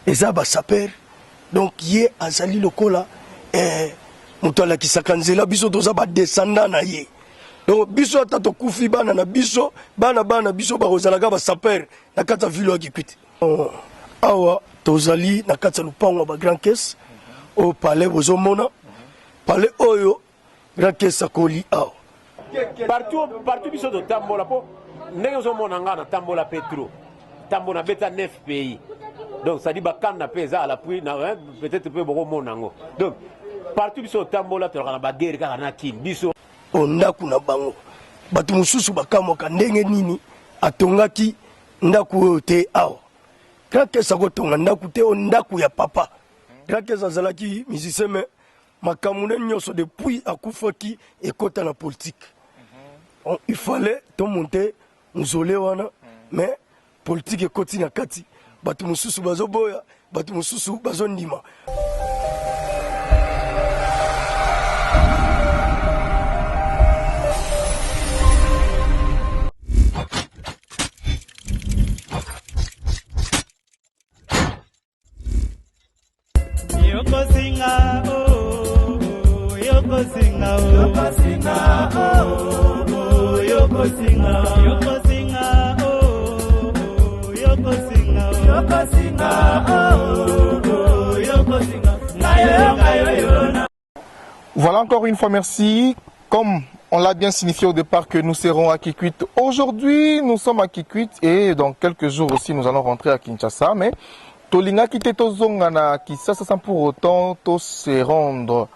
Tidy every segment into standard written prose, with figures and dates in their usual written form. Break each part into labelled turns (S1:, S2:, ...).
S1: eza ba sapeur donc ye azali lokola eh, moto alakisaka nzela biso toza ba descendant na ye donc biso ata tokufi bana na biso bana bana biso bakozalaka ba sapeur na kati ya ville ya Kikwit. Oh, awa tozali na kati ya lupango ya ba grand caisse oyo palais bozomona palais oyo grand caisse akoli awa
S2: partout partout biso totambola mpo ndenge ozomona ngai natambola mpe trop tambo nabeta 9 pays donc cestadi bakanda mpe eza à l'appui peut-être mpe bokomona yango donc partout biso totambola tolaka na bagere kaka na kin biso
S1: o ndako na bango bato mosusu bakamwaka ndenge nini atongaki ndako oyo te awa grand caisse akotonga ndako te o ndako ya papa grand caisse azalaki musicien mais makambo nde nyonso depuis akufaki ekota na politique mhm. il fallait tomonte mozole wana mais politique ekoti na kati bato mosusu bazoboya bato mosusu bazondima
S3: Yokosinga oh, yokosinga oh, yokosinga oh, yokosinga yokosinga oh, yokosinga yokosinga oh, yokosinga ngayo ngayo yona.
S4: Voilà encore une fois merci. Comme on l'a bien signifié au départ que nous serons à Kikwit. Aujourd'hui, nous sommes à Kikwit et dans quelques jours aussi, nous allons rentrer à Kinshasa. Mais tolingaki te tozonga na Kinshasa sans pour autant to se rendre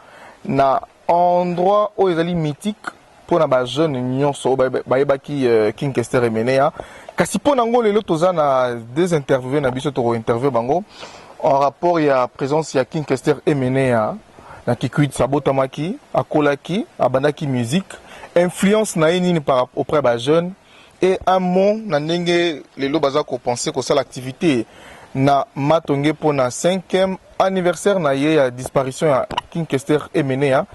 S4: na endroit oyo ezali mythique mpo na ba jeune nyonso oyo bayebaki euh, King Kester Emeneya. Kasi mpo na yango lelo toza na deux interviewés na biso toko interview bango en rapport ya présence ya King Kester Emeneya na Kikwit. Abotamaki, akolaki, abandaki musique, influence na ye nini par auprès ba jeunes et un mot na ndenge lelo baza ko penser kosala activité na Matonge mpo na 5e anniversaire na ye ya disparition ya King Kester Emeneya.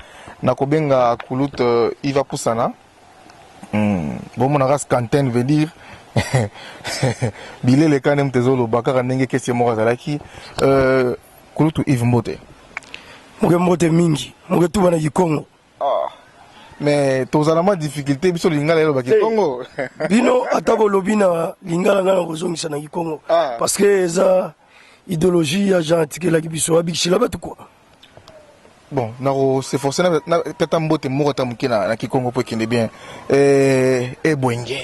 S4: Na kobenga kulut euh, Iva Pusana mm. bomonaka scanten veut dire bilele kane moto ezoloba kaka ndenge kesi moko azalaki euh, kulutu Yves Mbote.
S1: Moke mbote mingi moke tuba na kikongo.
S4: Ah. Mais tozala mwa difficulté biso lingala eloba kikongo.
S1: Bino ata bolobi na lingala nga na kozongisa na kikongo. Ah. Parce que eza idéologie ya Jean atikelaki biso abikisila bato quoi.
S4: Bon, nako se forcer na, na tata mbote moko ata moke na, na kikongo po ekende bien. Eh, ebwenge.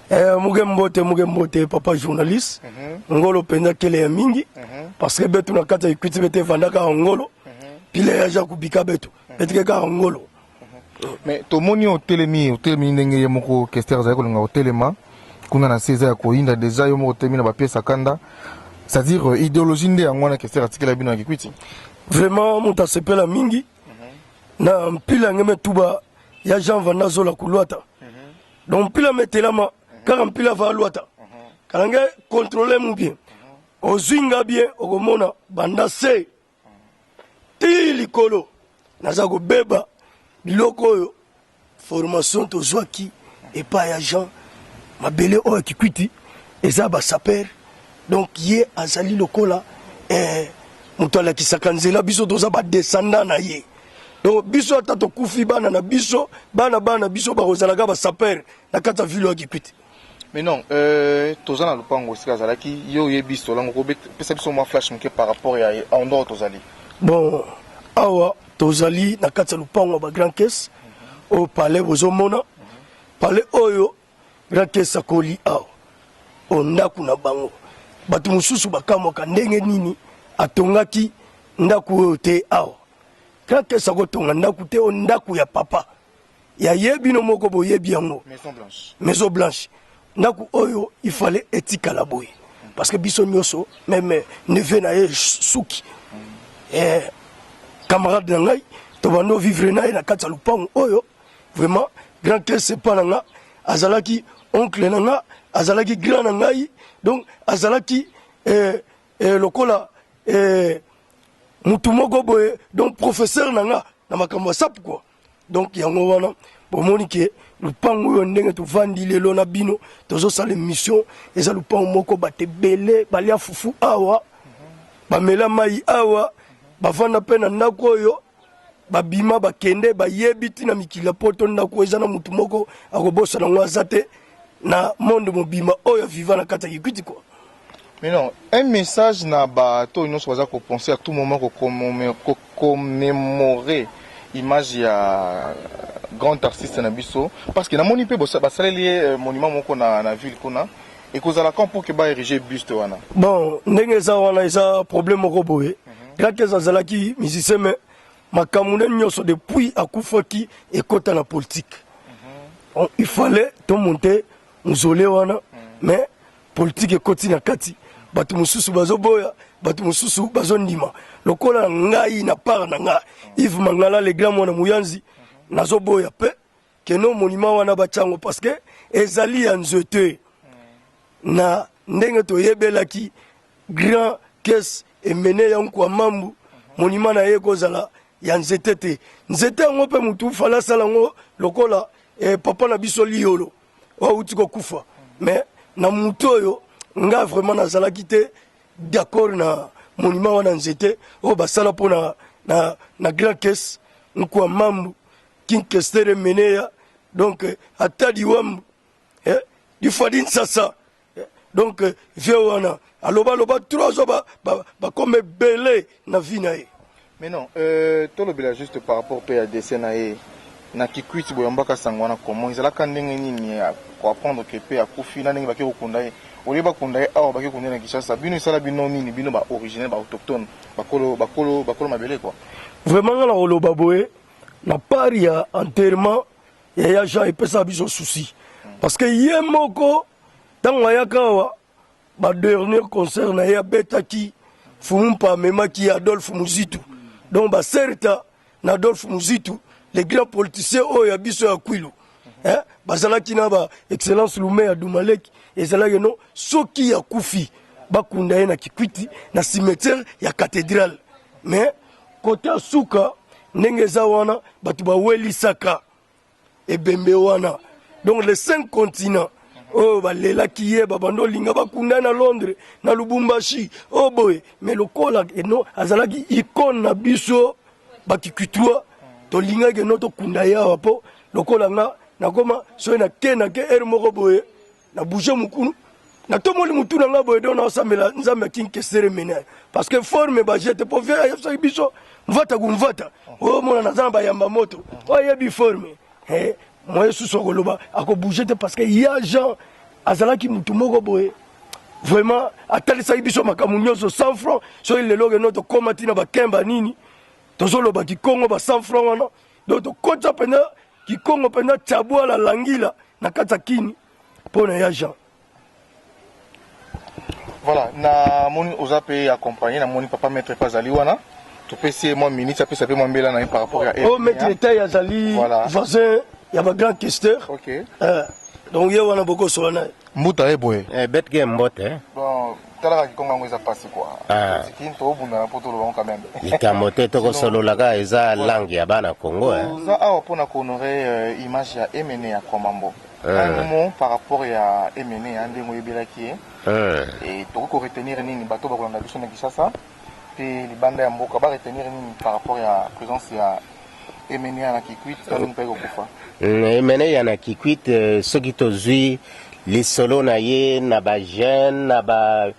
S1: Eh, muke mbote muke mbote papa journaliste. Mm -hmm. Ngolo penza kele ya mingi. Mm -hmm. Parce que betu na kati ya ikwiti bete vandaka ngolo. Mm -hmm. Pile ya ja kubika betu. Mm -hmm. Betike kaka ngolo.
S4: Mais tomoni otelemi otelemi ndenge ye moko Kester azali kolinga kotelema kuna na se eza ya koyinda deja yo moko otelemi na bapiese ya kanda c'est-à-dire euh, idéologie nde yango wana Kester atikela bino na Kikwiti.
S1: Vraiment moto asepela mingi na mpila ngeme tuba ya Jean Vanda Zola kulwata donc mpila metelama kaka mpila va lwata kana nge contrôler mu bien ozwi nga bien okomona banda se ti likolo naza kobeba biloko oyo formation tozwaki epai ya Jean mabele oyo ya Kikwiti eza ba sapeur donc ye azali lokola eh, moto alakisaka nzela biso toza ba descendant na ye donc biso ata tokufi bana na biso bana bana biso bakozalaka ba sapeur na kati ya ville ya Kikwiti.
S4: Mais non, euh, toza na lupango esika azalaki yo oyebi solango kopesa biso mwa flash moke par rapport ya endroit tozali.
S1: Bon, awa tozali na kati ya lupango ya ba grand caisse oyo palais bozomona palais oyo grand caisse akoli awa oyo ndako na bango bato mosusu bakamwaka ndenge nini atongaki ndako oyo te awa grand caisse akotonga ndako te oyo ndako ya papa ya ye bino moko boyebi yango maison blanche ndako oyo il fallait etikala boye parce que biso nyonso meme neveu na ye suki eh, camarade na ngai tobandi vivre na ye na kati ya lopango oyo vraiment grand caisse epa na nga azalaki oncle na nga azalaki grand na ngai donc azalaki eh, eh, lokola eh, mutu moko boye donc professeur na nga na makambo ya sape quoi donc yango wana bomoni ke lupango oyo ndenge tovandi lelo na bino tozosala émission eza lupango moko bato ebele balia fufu awa. Bamela mai awa, bavanda mpe na ndako oyo, babima bakende, bayebi ntina mikili ya poto. Ndako eza na motu moko akobosana yango aza te na monde mobimba oyo aviva na kati ya Kikwiti kwa.
S4: Mais non, un message na bato nyonso baza kopenser à tout moment kocommémorer image ya grand artiste na biso, parce que namoni mpe basaleli ye monument moko na ville kuna. Ekozala quand pour ke baérige buste wana?
S1: Bon, ndenge eza wana, eza problème moko boye. Grand Kese azalaki musicien, mais makambo nde nyonso depuis akufaki ekota na politique. Bon, il fallait tomonte mausolée wana, mais politique ekoti na kati. Bato mosusu bazoboya, bato mosusu bazondima. Lokola ngai, na part na ngai, Yves Mangala le grand mwana Muyanzi, nazoboya mpe keno monument wana batiango, parce que ezali ya nzete na ndenge toyebelaki grand Kese Emeneya Nkwa Mambu. Monument na ye ekozala ya nzete te. Nzete yango mpe motu fala asala yango lokola papa na biso Liolo oyo awuti kokufa. Mais na motu oyo, nga vraiment nazalaki te d'accord na monument wana nzete oyo basala mpo na grand Kese Nkwa Mambu, King Kester Emeneya. Donc ata liwambu difadi nsasa donc vieux wana aloba aloba trois ans, bakoma ebele na vie na ye.
S4: Mais non, tolobela juste par rapport mpe ya décès na ye na Kikwiti. Boyambaka sango wana comment? Ezalaka ndenge nini koapprendre ke mpe akufi, na ndenge bake kokunda ye? Olie bakunda ye awa, bake kokunda ye na Kinshasa, bino esala bino nini, bino baoriginaire, baautochtone, bakolo bakolo bakolo mabele quoi?
S1: Vraiment, nga na koloba boye, na part ya enterrement ya Jean, epesaka biso souci, parce que ye moko ntango ayaka awa, badernier concert na ye abetaki, Fumu Mpa amemaki Adolphe Muzitu. Donc baserta na Adolphe Muzitu, les grands politiciens oyo ya biso ya Kwilu, eh? Bazalaki na ba excellence Lume ya Dumaleki. Ezalaki no soki akufi, bakunda ye na Kikwiti, na cimetière ya cathédrale. Mais kote ya suka, ndenge eza wana, bato bawelisaka ebembe wana. Donc les cinq continents oyo balelaki ye, babanda olinga bakunda na Londres, na Lubumbashi oyo boye. Mais lokola eno azalaki icône na biso bakikwitwa, tolingaki eno tokunda ye awa, mpo lokola nga nakoma, soki nake nake ere moko boye, na bouge mokunu, natomoli mutu na nga boye, donc naosambela Nzambe ya King Kester Emeneya, parce que forme bajete po vie ayebisaki biso mvata kumvata. Omona naza na bayamba moto oyo ayebi forme moye susu akoloba akobouge te, parce que ya Jean azalaki mutu moko boye, vraiment atalisaki biso makambo nyonso. 100 francs, soki lelo keno tokóma ntina bakemba nini, tozoloba kikongo ba 100 francs wana. Donc tokotisa mpenza kikongo mpenza tiabwala langila na kati ya kini mpo na ya Jean.
S4: Voilà, namoni oza mpe accompagné, namoni papa maître mpe azali wana. Topesi ye mwa minute, apesa mpe mwa mbela na ye par rapport ya
S1: Oyo maître Etai azali voisin ya bagrand Kester. Donc ye wana bokosola na ye.
S4: Mbuta ye boye.
S2: Eh, betge mbote.
S4: Bon, talaka kikongo yango eza pasi quoi. Tiki tobundana mpo toloba quand même.
S2: Likambo te, tokosololaka, eza langue ya bana Congo, eh.
S4: Oza awa mpona kohonorer image ya Emeneya Kwamambo. Un mot par rapport ya Emeneya, ndenge oyebelaki ye, e tokoki koretenir nini? Bato bakolanda biso na Kinshasa mpe libanda ya mboka, baretenir nini par rapport ya présence ya Emeneya na Kikwit, ntango mpe kokufa?
S2: Emeneya na Kikwit, soki tozwi lisolo na ye na bajeune, na ba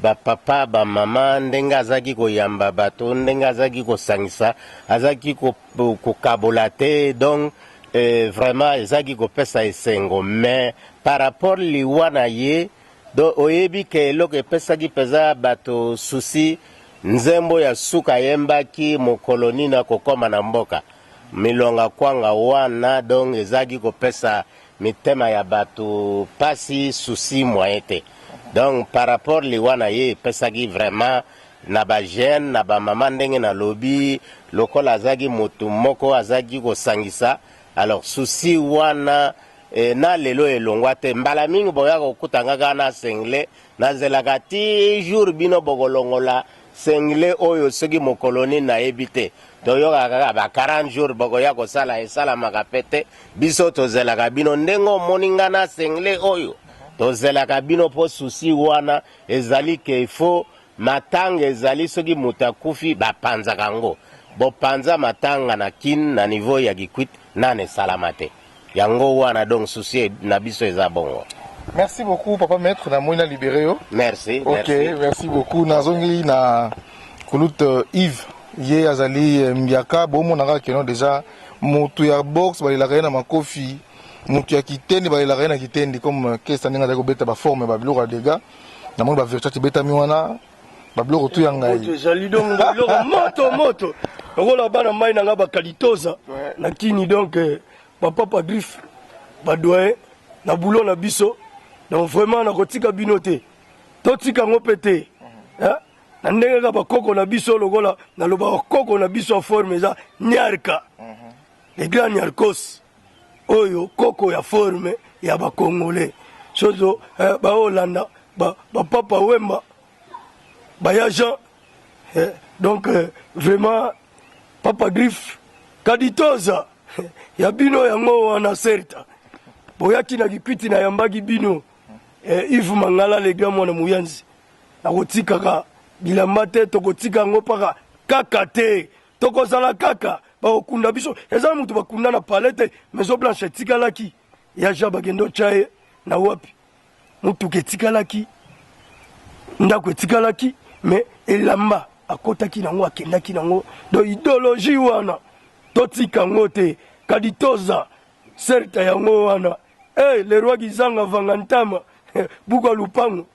S2: bapapa, bamama, ndenge azalaki koyamba bato, ndenge azalaki kosangisa, azalaki kokabola te. Donc vraiment ezalaki kopesa esengo. Mais par rapport liwa na ye, donc oyebi ke eloko epesaki mpenza bato souci, nzembo ya suka ayembaki mokolo nini akokóma na mboka, milonga kwanga wana. Donc ezalaki kopesa mitema ya bato pasi, souci moyen te. Donc par rapport liwa na ye, epesaki vraiment na bajeune, na bamama, ndenge nalobi, lokola azalaki motu moko azalaki kosangisa. Alors souci wana na lelo elongwa te. Mbala mingi boya kokutanga kaka na sengle, nazelaka ti jour bino bokolongola sengle oyo. Soki mokolo nini nayebi te, toyokaka kaka ba 40 jours bokoya kosala, esalamaka pe te. Biso tozelaka bino ndenge omoni nga na sengle oyo, tozelaka bino mpo souci wana ezali ke il faut.
S5: Matanga ezali soki moto akufi bapanzaka yango. Bopanza matanga na kin na niveau ya kikwit nanu esalama te. Yango wana donc souci na biso eza bongo.
S4: Merci beaucoup papa maître na moni na libere yo.
S5: Merci.
S4: Ok, merci, merci beaucoup. Nazongeli na kulute euh, Yves ye azali euh, mbiaka bomonaka keno déjà moto ya boxe balelaka ye na makofi moto ya kitendi balelaka ye na kitendi comme euh, kesa ndenge azali kobeta baforme babiloko ya dega namoni bavirtuat ebetami wana babiloko tu ya ngai
S1: ezali donc biloko moto moto lokola bana mai na ngai bakalitoza na kini donc eh, bapapa griffe badoyen na boulot na biso donc vraiment nakotika bino te totika yango mpe te eh, na ndenge kaka bakoko na biso lokola nalobaka koko na biso ya forme eza niarka le grand niarkos oyo koko ya forme ya ba congolais sozo eh, baolanda ba, ba papa wemba baya jean eh, donc eh, vraiment papa griffe kaditoza ya bino yango wana serta boyaki na kikwiti nayambaki bino eh, Yves Mangala le grand mwana muyanzi nakotikaka bilamba te tokotika yango mpaka kaka te tokozala kaka bakokunda biso eza na moto bakunda na palais te maison blanche etikalaki ya jean bakende otya ye na wapi motuka etikalaki ndako etikalaki me elamba akotaki nango akendaki nango donc idéologie wana totika yango te kadi toza serta yango wana hey, le roi kizanga vanga ntama buka lupango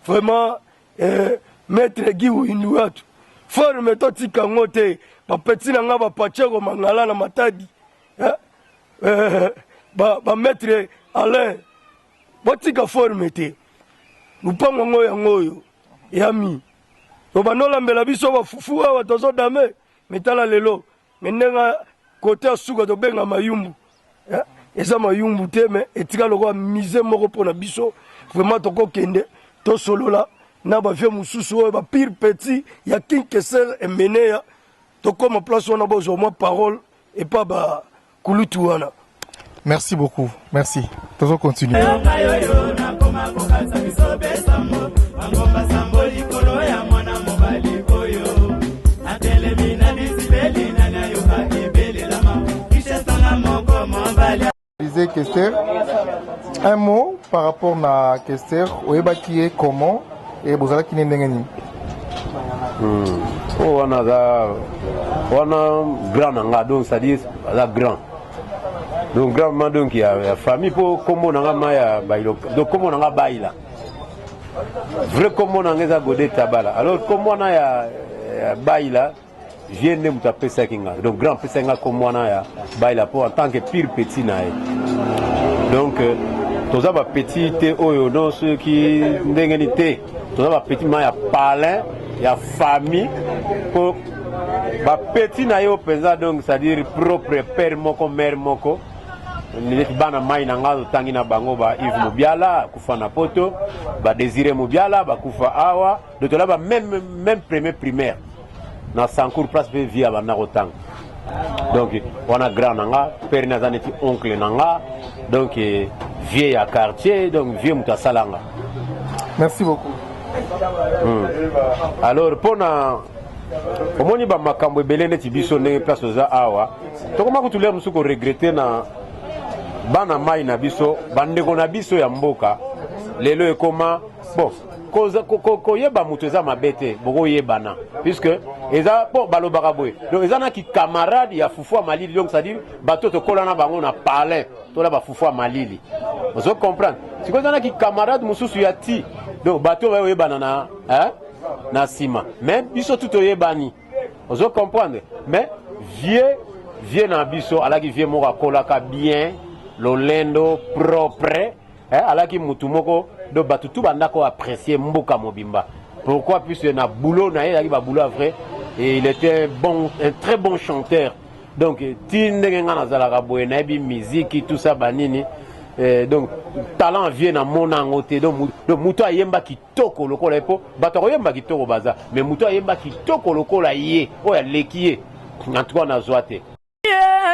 S1: vraiment eh, maître Guy Winduatu forme totika yango te bapeti na nga bapacheko mangala na matadi eh, eh, ba, ba maître Alain botika forme te lupango yango yango oyo yami tobanda olambela biso bafufu awa tozodame mitala lelo me ndenge kote ya suka tobenga mayumbu eh, eza mayumbu te me etika lokola musée moko mpo na biso vraiment tokokende tosolola na bavie mosusu oyo bapire petit ya kinkeser emeneya tokóma place wana bozwa mwa parole epa bakulutu wana.
S4: Merci beaucoup. Merci. Tozo continuer. Disait Kester, un mot par rapport na Kester, oyebaki ye comment et bozalaki ne ndenge nini?
S2: Oyo wana aza wana grand na nga donc c'est-à-dire aza grand donc grand ma donc ya, ya famille mpo kombo na nga ma ya bailo donc kombo na nga baila vrai kombo na nga eza gode tabala alors kombo wana ya, ya baila Vieux nde moto apesaki nga donc grand apesaki nga kombo wana ya baila mpo en tant que pire petit na ye donc euh, toza ba petit te oyo no soki ndenge ni te toza ba petit ma ya palin ya famille mpo ba petit na ye oyo mpenza donc c'est-à-dire propre père moko mère moko neti bana mai na nga totangi na bango ba Yves Mubiala akufa na poto ba Désiré Mubiala bakufa awa donc tola ba même même premier primaire na Sancour place mpe vie abanda kotanga donc wana grand na nga père naza neti oncle na nga donc eh, vieux ya quartier donc vieux moto asala nga
S4: merci beaucoup
S2: Alors mpona omoni bamakambo ebele neti biso ndenge place oza awa tokoma kutu lere mosusu koregrete na bana mai na biso bandeko na biso ya mboka lelo ekoma bon koyeba moto eza mabe te bokoyebana puisque eza po balobaka boye donc eza na kikamarade ya fufu ya malili donc c'est-à-dire bato tokola na bango na palin tola bafufu ya malili ozo comprendre sikoyo eza na kikamarade mosusu ya ti donc bato bayoyebana na hein? na nsima mais biso tu toyebani ozo comprendre mais vieux vieux na biso alaki vieux moko akolaka bien lolendo propre Eh, alaki mutu moko do bato tu banda ko apprécier mboka mobimba. Pourquoi? Puisque na boulot na ye alaki ba boulot vrai et il était un bon un très bon chanteur. Donc ti ndenge nga nazalaka boye nayebi musique tout ça banini eh, donc talent vieux na mona yango te donc moto ayemba kitoko lokola ye mpo bato akoyemba kitoko baza mais moto ayemba kitoko lokola ye oyo aleki ye en tout cas nazwa te.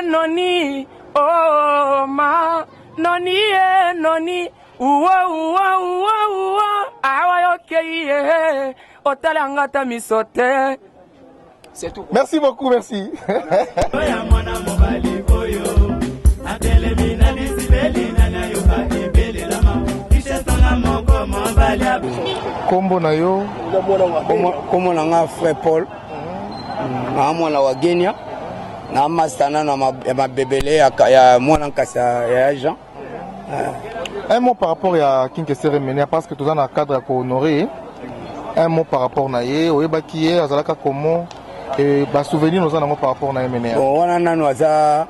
S6: Noni, oh ma, noni, noni. Uwa uwa uwa uwa awa yokei ye otala nga ata miso te. C'est tout.
S4: Merci beaucoup, merci.
S3: Oya mwana mobali oyo atelemi na disibeli nani ayoka ebelelama richesse nga moko mobali
S4: Kombo na yo?
S7: Kombo na nga Frère Paul. Na mwana wa Genia. Na master na ya mabebele ya mwana nkasi ya Jean.
S4: Un mot par rapport à King Kester Emeneya, parce que toza na cadre ya kohonorer. Un mot par rapport na ye, oyebaki ye, azalaka comment et ba souvenir oza nango par rapport na Emeneya?
S7: Bon, wana nanu aza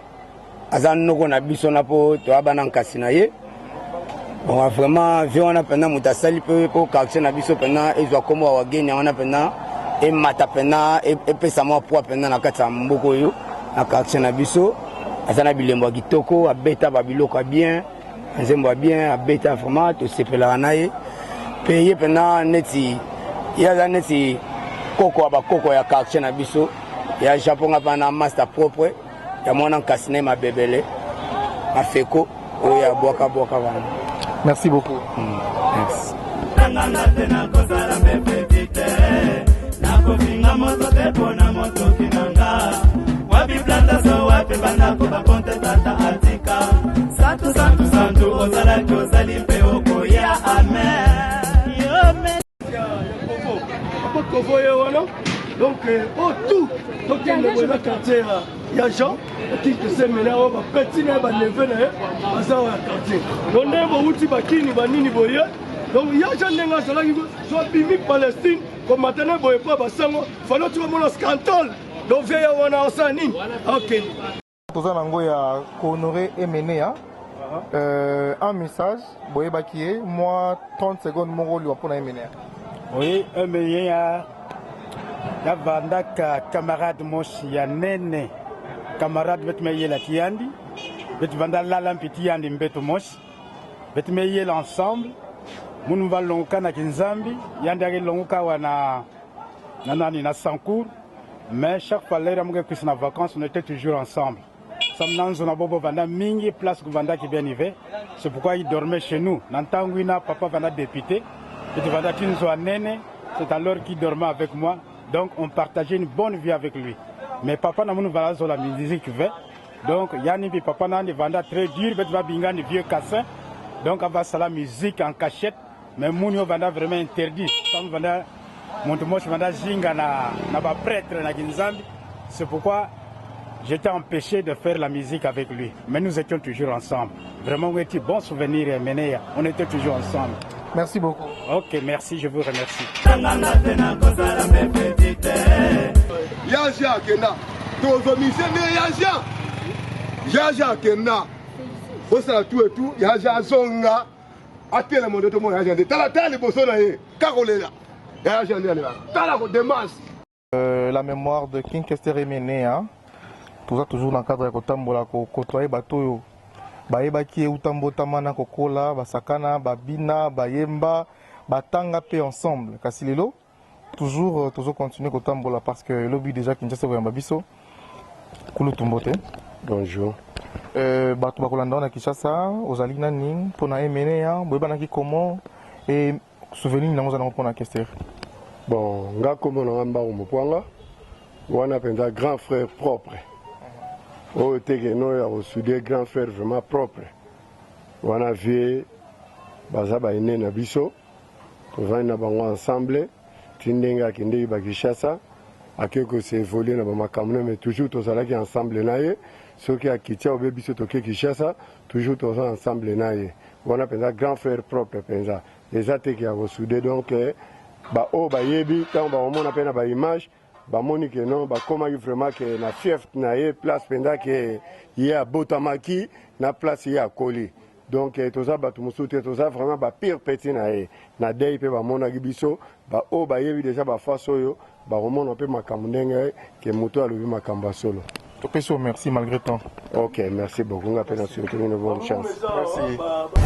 S7: noko na biso na po toya bana nkasi na ye. Bon, vraiment vie wana mpenza moto asali mpe po quartier na biso mpenza ezwa kombo ya Wagenia wana mpenza emata mpenza epesa mwa poids mpenza na kati ya mboka oyo na quartier na biso. Aza na bilembo ya kitoko, abeta ba biloko ya bien, nzembo ya bien, abeta vraiment tosepelaka na ye. Pe ye mpenza neti ye aza neti koko ya bakoko ya quartier na biso ya Japon nga mpenza na master propre ya mwana nkasi na ye mabebele mafeko oyo abwaka bwaka wana.
S4: Merci beaucoup.
S7: Merci.
S3: Nanganga te nakozala mpe te, nakofinga moto te mpona motoki na nga. Wapi plantation, wapi bandako bakonte tata atika. Santu, santu, santu, ozalaki ozali mpe okoya. Amen.
S1: Papa Kovo ye wana. Donc, oh, tout. Tokende boye na quartier ya Jean, King Kester Emeneya oyo ba petit na ye, ba neveu na ye, baza oyo ya quartier. Donc ndenge bowuti bakini banini boye. Donc ya Jean ndenge azalaki so abimi Palestine komata na boye mpo basango falo tika mona scandale. Donc vie ya wana osala nini? Akende.
S4: Toza nango ya kohonorer Emeneya. Un message boyebaki ye mwa 30 secondes moko liwa mpona Emeneya.
S8: Oui, Emeneya yavandaka camarade mosi ya nene, camarade betu meyela tiyandi betu vanda lala mpi tiyandi mbeto mosi betu meyela ensemble munu valongoka na kinzambi yandi akilongoka wa na nani na Sancour, mais chaque fois l'heure amuke kwisi na vacances on était toujours ensemble. Samnanzo na bobo vanda mingi place kuvanda ki bien hiver, c'est pourquoi il dormait chez nous. Nantangwina papa vanda député et vanda kinzo nene, c'est alors qu'il dormait avec moi. Donc on partageait une bonne vie avec lui. Mais papa na munu vanda zo la musique ve. Donc yani bi papa nani vanda très dur bet va bingani vieux cassin. Donc on va la musique en cachette, mais munu vanda vraiment interdit. Sam vanda muntu mosi vanda zinga na ba prêtre na kinzambi. C'est pourquoi j'étais empêché de faire la musique avec lui. Mais nous étions toujours ensemble. Vraiment, on était bon souvenir, Emeneya. On était toujours ensemble.
S4: Merci beaucoup.
S8: Ok, merci, je vous remercie.
S9: Yaja Kenda. Tozomise ne Yaja. Yaja Kenda. Osala tout et tout. Yaja Zonga. Atela mondo to mona Yaja. Tala tala liboso na ye. Kakolela. Yaja nde alela. Tala ko démarche.
S4: La mémoire de King Kester Emeneya. Toza toujours dans le cadre ya kotambola ko côtoyer bato oyo bayebaki ye uta mbotama na kokola, basakana, babina, bayemba, batanga pe ensemble. Kasi lelo toujours tozo continuer kotambola parce que lobi déjà Kinshasa koyamba biso. Kulutu mbote.
S10: Bonjour.
S4: Bato bakolanda wana Kinshasa, ozali nani mpona Emeneya, boyebanaki comment et souvenir nango oza nango mpona Kester?
S10: Bon, nga kombo na nga Mbangu Mopwanga, wana mpenza grand frère propre. Oyo teke no ya kosude grand frère vraiment propre. Wana vie baza ba aîné na biso, tovandi na bango ensemble, ti ndenge akendeki ba Kinshasa, ake ko se évoluer na ba makambo na, mais toujours tozalaki ensemble na ye. Soki akiti obe biso toke Kinshasa, toujours toza ensemble na ye. Wana mpenza grand frère propre mpenza. Eza teke ya kosude, donc ba oyo bayebi ntango bakomona mpe na ba image bamoni ke non, bakomaki vraiment ke na fief na ye, place mpenza ke ye abotamaki na place ye akoli. Donc toza bato mosusu te, toza vraiment ba pire petit na ye. Na dei mpe bamonaki biso, ba oyo bayebi déjà ba face oyo bakomona mpe makambo ndenge ke moto alobi makambo ya solo.
S4: Topesi yo merci malgré temps.
S10: Ok, merci beaucoup. Nga mpe na souhaite bino bonne chance.
S4: Merci.